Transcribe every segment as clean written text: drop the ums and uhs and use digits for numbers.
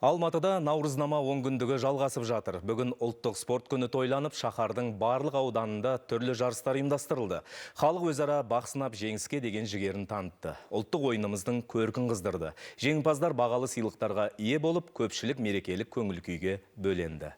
Алматыда наурызнама онкүндігі жалғасып жатыр. Бүгін ұлттық спорт күні тойланып, шаһардың барлық ауданында түрлі жарыстар ұйымдастырылды. Халық өзара бақ сынап, жеңіске деген жігерін танытты. Ұлттық ойынымыздың көркін қыздырды. Жеңімпаздар бағалы сыйлықтарға ие болып, көпшілік мерекелік көңіл күйге бөленді.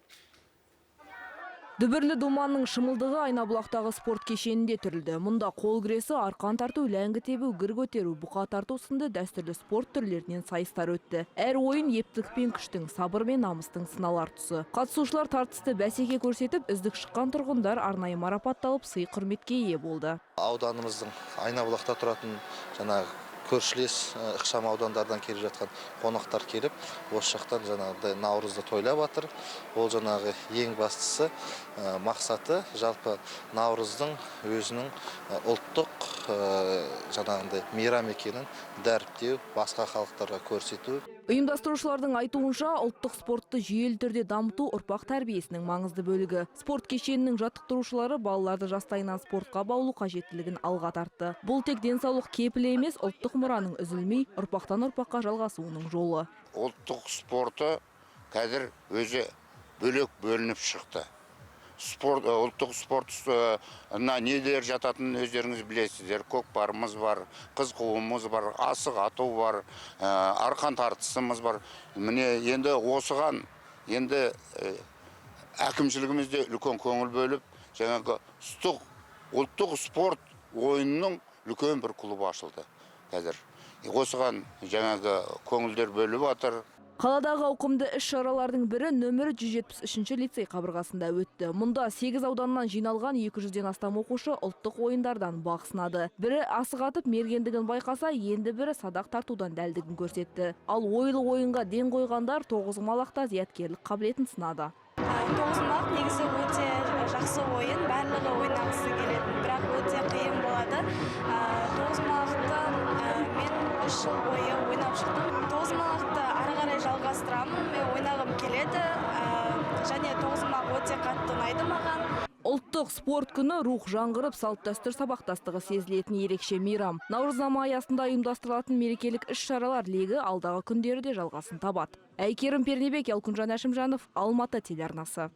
Дүбірлі думанның шымылдығы Айнабұлақтағы спорт кешенінде түрілді. Мұнда қол күресі, арқан тарту, ләңгі тебу, гір көтеру, бұқа тарту сынды дәстүрлі спорт түрлерінен сайыстар өтті. Әр ойын ептілік пен күштің, сабыр мен намыстың сыналар тұсы. Қатысушылар тартысты бәсеке көрсетіп, үздік шыққан тұрғындар арнайы марапатталып, сый құрметке ие болды. Ауданымыздың Айнабұлақта тұратын жаңағы көршілес ықшам аудандардан келіп жатқан қонақтар келіп, осы жақтан жаңағыдай наурызды тойлап жатыр. Ол жаңағы ең бастысы, мақсаты жалпы наурыздың өзінің ұлттық жаңағындай мейрам екенін дәріптеу, басқа халықтарға көрсету. Ұйымдастырушылардың айтуынша, ұлттық спортты жүйелі түрде дамыту — ұрпақ тәрбиесінің маңызды бөлігі. Спорт кешенінің жаттықтырушылары балаларды жастайынан спортқа баулу қажеттілігін алға тартты. Бұл тек денсаулық кепілі емес, ұлттық мұраның үзілмей, ұрпақтан ұрпаққа жалғасуының жолы. Ұлттық спорты қазір өзі бөлек бөлініп шықты. Спорт, ұлттық спорт мына нелер жататынын өздеріңіз білесіздер: көкпарымыз бар, қыз қууымыз бар, асық ату бар, арқан тартысымыз бар. Міне, енді осыған енді әкімшілігіміз де үлкен көңіл бөліп, жаңағы ұлттық спорт ойынының үлкен бір клубы ашылды. Қазір осыған жаңағы көңілдер бөліп жатыр. Қаладағы ауқымды іс-шаралардың бірі нөмірі 173 лицей қабырғасында өтті. Мұнда 8 ауданнан жиналған 200-ден астам оқушы ұлттық ойындардан бақ сынады. Бірі асық атып мергендігін байқаса, енді бірі садақ тартудан дәлдігін көрсетті. Ал ойлы ойынға ден қойғандар тоғызқұмалақта зияткерлік қабілетін сынады. Тоғызқұмалақ негізі өте жақсы ойын, барлығы ойнағысы келетін, бірақ өте қиын болады. Тоғызқұмалақты мен 3 жыл бойы ойнап шықтым. Тоғызқұмалақты ары қарай жалғастырамын, мен ойнағым келеді және тоғызқұмалақ өте қатты ұнайды маған. Ұлттық спорт күні — рух жаңғырып, салт дәстүр сабақтастығы сезілетін ерекше мейрам. Наурызнама аясында ұйымдастырылатын мерекелік іс-шаралар легі алдағы күндері де жалғасын табады. Әйкерім Пернебек, Ялкунжан Әшімжанов, Алматы телеарнасы.